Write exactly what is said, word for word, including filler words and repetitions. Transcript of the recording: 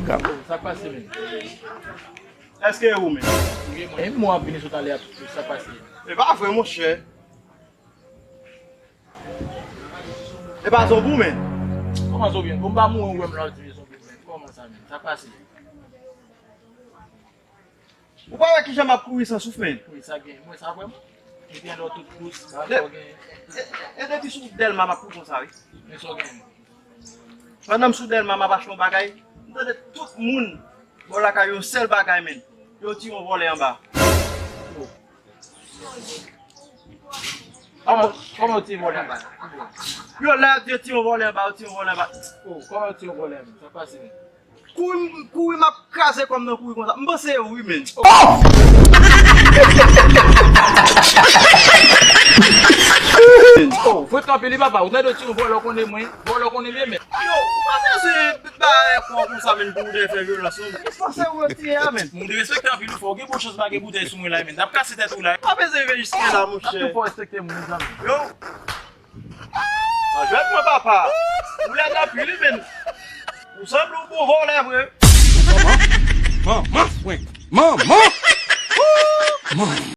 Sa k pase menm? Èske e ou menm? Wi, mwen. E mwen ap vini sot ale a, sa k pase? E pa vre, monchè. E pa zonbi w menm? Kòman zonbi? Bon, m pa mouri, ou wè m la, ou di m zonbi menm. Kòman sa menm? Sa k pase? Ou pa wè kijan m ap kouri san souf, menm? Wi, sa gen. Mwen, sa vrèman. Mwen gen lò tout kous, ba, sa gen. E, e, e depi sou Dèlma m ap kouri konsa, wi. Men sa gen. Pandan m sou Dèlma m ap achte yon bagay, m tande tout moun bò lakay yo yon sèl bagay, menm. Yo tire yon vòlè anba. Kòman, kòman yo tire vòlè anba? Yo la, yo tire yon vòlè anba, yo tire yon vòlè anba. Oh, kòman yo tire yon vòlè anba? Sa pase menm? Kouri, kouri, m ap kraze kò m nan kouri konsa. M panse e ou wi, menm. Oh, fwet kanpe li, papa. Ou tande ti yon vòlè konnen mwen. Vòlè konnen li, men. Yo, ou pa bezwen bay kò konsa, menm, pou ou te fè vyolans, non. M panse ou yo tire a, menm. Moun derespekte anpil, ou fò. Ou gen bon chans pa gen boutèy sou mwen la, menm. N ap kase tèt ou la. Ou pa bezwen rive jiske la, monchè. Ou fò respekte moun, zanmi. Yo. An jwèt mwen, papa. Ou lèd anpil, wi, menm. Ou sanble yon bon vòlè vre. Manman. Manman, frenk. Manman. Manman.